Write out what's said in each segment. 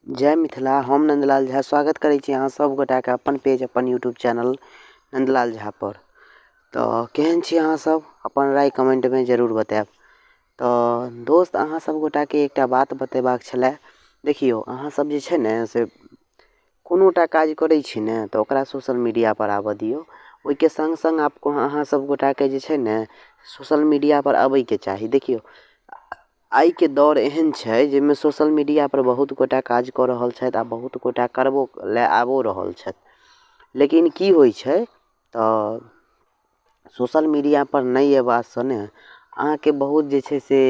जय मिथिला। हम नन्दलाल झा स्वागत करै छी अहाँ सब गोटाके अपन पेज अपन यूट्यूब चैनल नन्दलाल झा पर। तऽ केहन छी अहाँ सब? अपन राय कमेन्टमे जरूर बतायब। तऽ दोस्त अहाँ सब गोटाके एकटा बात बतेबाक छलै। देखियौ अहाँ सब जे छै ने से कोनो टा काज करै छी ने तऽ ओकरा सोशल मीडियापर आबऽ दियौ। ओइके सङ्ग सङ्ग अहाँ सब गोटाके जे छै ने सोशल मीडियापर अबयके चाही। देखियौ आइके दौर एहन छै जाहिमे सोशल मीडियापर बहुत गोटा काज कऽ रहल छथि आओर बहुत गोटा करबो लए आबिओ रहल छथि। लेकिन की होइ छै तऽ सोशल मीडियापर नहि अयबासँ ने अहाँके बहुत जे छै से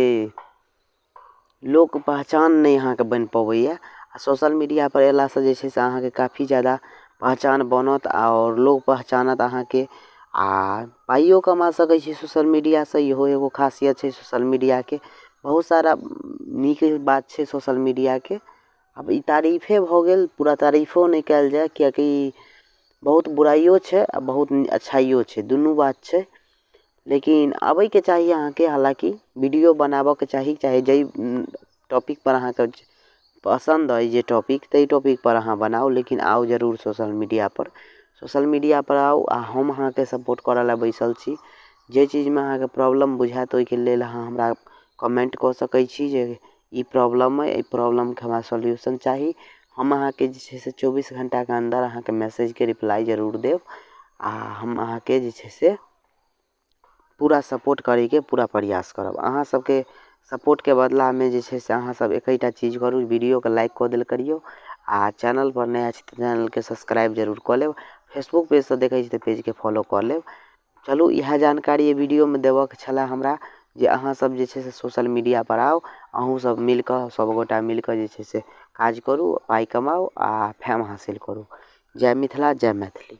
लोक पहचान नहि अहाँके बनि पबैये आओर सोशल मीडियापर अयलासँ जे छै से अहाँके काफी जादा पहचान बनत आओर लोक पहचानत अहाँके आओर पाइयो कमा सकय छी सोशल मीडियासँ। इहो एगो खासियत छै सोशल मीडियाके। बहुत सारा नीक बात छै सोशल मीडियाके। आब ई तारीफे भऽ गेल, पूरा तारीफो नहि कयल जाय किएकि बहुत बुराइयो छै आओर बहुत अच्छाइयो छै, दुनू बात छै। लेकिन अबयके चाही अहाँके, हालाँकि वीडियो बनाबऽके चाही, चाहे जाहि टॉपिकपर अहाँके पसन्द अइ जे टॉपिक तै टॉपिकपर अहाँ बनाउ, लेकिन आउ जरूर सोशल मीडियापर। सोशल मीडियापर आउ आओर हम अहाँके सपोर्ट करऽ लए बैसल छी। जे चीजमे अहाँके प्रॉब्लम बुझायत ओइके लेल अहाँ हमरा कमेन्ट कऽ सकय छी जे ई प्रॉब्लम अइ अइ प्रॉब्लमके हमरा सोल्यूशन चाही। हम अहाँके जे छै से 24 घण्टाके अन्दर अहाँके मैसेजके रिप्लाइ जरूर देब आओर हम अहाँके जे छै से पूरा सपोर्ट करयके पूरा प्रयास करब। अहाँ सबके सपोर्टके बदलामे जे छै से अहाँ सब एकैटा चीज करू, वीडियोके लाइक कऽ देल करियौ आओर चैनलपर नया छी तऽ चैनलके सब्सक्राइब जरूर कऽ लेब। फेसबुक पेजसँ देखय छी तऽ पेजके फॉलो कऽ लेब। चलू इएह जानकारी अइ वीडियोमे देबऽके छलय हमरा जे अहाँ सब जे छै से सोशल मीडियापर आउ, अहूँ सब मिलि कऽ सब गोटा मिलि कऽ जे छै से काज करू, पाइ कमाउ आओर फैम हासिल करू। जय मिथिला, जय मैथिली।